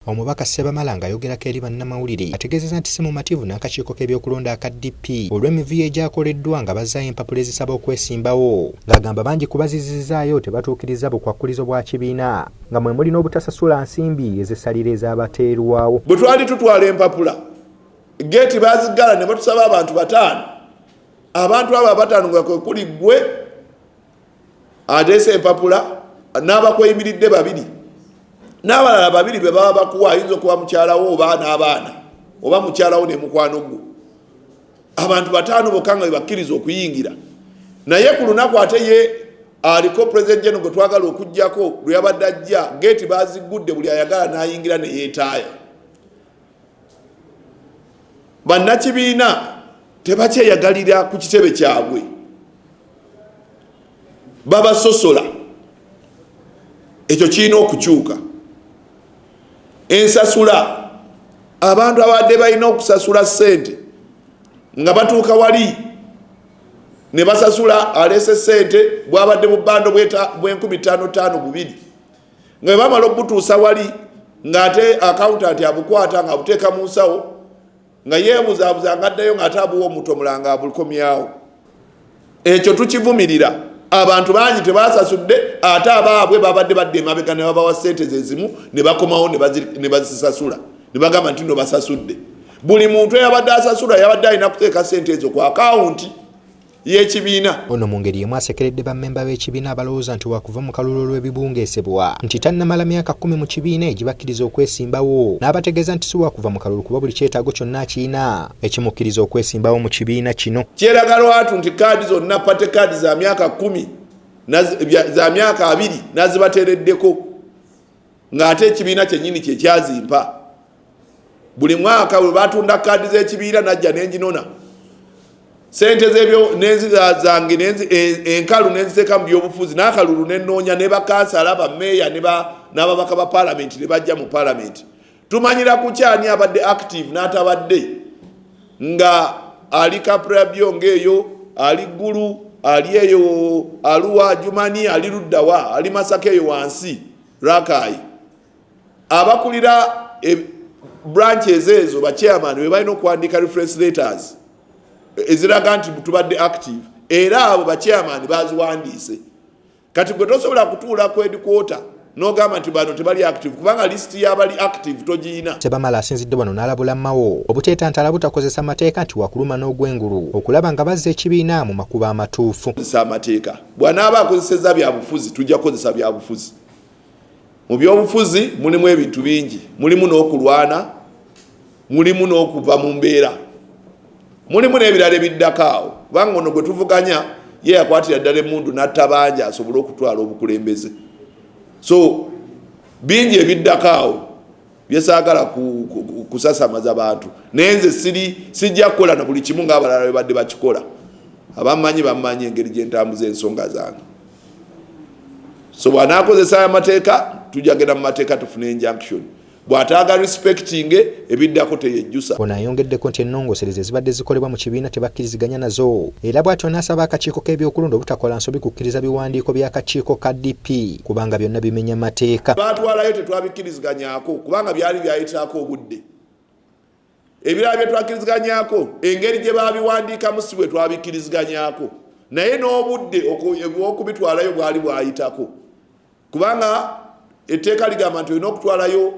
Omubaka Ssebamala ng'ayogerako eri bannamawulire ategeezezza nti si mumativu n'akakiiko k'ebyokulonda aka DP olw'emivuyo egyakoleddwa nga bazzaayo empapula ezisaba okwesimbawo, ng'agamba bangi ku bazizzizaayo tebatuukirizza bukwakkulizo bwa kibiina nga mwe muli n'obutasasula nsimbi ez'essalira ezaabateerwawo. Bwe twali tutwala empapula, geeti baaziggala ne batusaba abantu bataano. Abantu abo abataano nga kwe kuli ggwe ateesa empapula n'abakweyimiridde babiri n'abalala babiri be baba bakuwa, ayinza okuba mukyalawo oba n'abaana oba mukyalawo ne mukwano gwo. Abantu bataano bokka nga bebakkiriza okuyingira. Naye ku lunaku ate ye aliko President General gwe twagala okuggyako lwe yabadde ajja, geeti baziggudde, buli ayagala n'ayingira ne yeetaaya. Bannakibiina tebakyeyagalira ku kitebe kyabwe, babasosola. Ekyo kirina okukyuka. Ensasula, abantu abadde balina okusasula ssente nga batuuka wali ne basasula, aleese ssente bwabadde mu bando bw'enkumi ttaano ttaano bubiri, nga bwe bamala obutuusa wali ng'ate accountant abukwata ng'abuteeka mu nsawo, nga yeebuzaabuza ng'addayo ng'ate abuwa omuntu omulanga abukomyawo. Ekyo tukivumirira. Abantu bangi tebasasudde, ate abaabwe babadde badde emabega ne babawa ssente zezimu ne bakomawo ne bazisasula ne bagamba nti no basasudde. Buli muntu eyabadde asasula yabadde alina kuteeka ssente ezo ku akawunti y'ekibiina. Ono mu ngeri emu asekeredde bammemba b'ekibiina abalowooza nti wakuva mu kalulu olw'ebibungeesebwa nti tannamala myaka 10 mu kibiina egibakkiriza okwesimbawo, n'abategeeza nti si wakuva mu kalulu kuba buli kyetaago kyonna akirina ekimukkiriza okwesimbawo mu kibiina kino. Kyeraga lwatu nti kaadi zonna, party card za myaka 10, za myaka 20 nazibateereddeko, ng'ate ekibiina kyennyini kyekyazimpa. Buli mwaka bwe batunda kaadi z'ekibiina najja nenginona sente zebyo nenzi zange enkalu nenziteeka mu byobufuzi n'akalulu nenoonya ne bakansala, bameeya n'ababaka ba paalamenti ne bajja mu paalamenti. Tumanyira ku kyani abadde active n'atabadde, nga ali Kapurabyonga eyo, ali Ggulu, ali eyo Aluwa Jumani, ali luddawa, ali Masaka eyo wansi Rakayi. Abakulira branches ezo, bachairman, be balina okuwandiika reference letters eziraga nti tubadde active, era abo bachairman baziwandiise. Kati gwe tosobola kutuula ku headquarter n'ogamba nti bano tebali active, kubanga lisiti y'abali active togiina. Sebamala asinzidde wano n'alabula Mao obuteetantala butakozesa mateeka, nti wakuluma n'ogwengulu okulaba nga bazza ekibiina mu makubo amatuufu. Kozesa amateeka, bw'anaaba akozesezza byabufuzi, tujja kukozesa byabufuzi. Mu byobufuzi mulimu ebintu bingi, mulimu n'okulwana, mulimu n'okuva mu mbeera, mulimu n'ebirala ebiddako awo, kubanga ono gwe tuvuganya ye yakwatira ddala emundu n'atta bangi asobole okutwala obukulembeze. So bingi ebiddako awo byesaagala kusasamaza bantu, naye nze siri sijja kukola na buli kimu ng'abalala bwe badde bakikola. Abammanyi bammanyi engeri gye ntambuza ensonga zange. So bw'anaakozesa amateeka, tujja genda mu mateeka tufune injunction. Bw'ataaga respecting, ebiddako teyejjusa. Ono ayongeddeko nti ennongoosereza ezibadde zikolebwa mu kibiina tebakkiriziganya nazo, era bw'atyo n'asaba akakiiko k'ebyokulonda obutakola nsobi kukkiriza biwandiiko by'akakiiko ka DP kubanga byonna bimenya mateeka. Batwalayo tetwabikkiriziganyako kubanga byali byayitaako obudde. Ebirala bye twakkiriziganyako, engeri gye babiwandiikamu si bwe twabikkiriziganyako, naye n'obudde obw'okubitwalayo bwali bwayitako, kubanga etteeka ligamba nti olina okutwalayo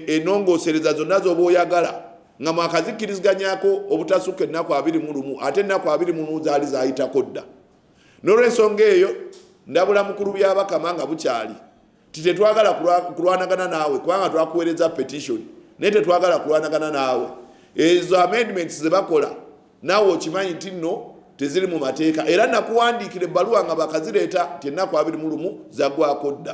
ennongoosereza zonna z'oba oyagala nga mwakazikkiriziganyako obutasukka ennaku 21, ate ennaku 21 zaali zayitako dda. N'olwensonga eyo ndabula mukulu Byabakama nga bukyali ti tetwagala kulwanagana naawe, kubanga twakuweereza petition, naye tetwagala kulwanagana naawe. Ezo amendments ze bakola naawe okimanyi nti nno teziri mu mateeka, era nakuwandiikira ebbaluwa nga bakazireeta nti ennaku 21 zaggwako dda.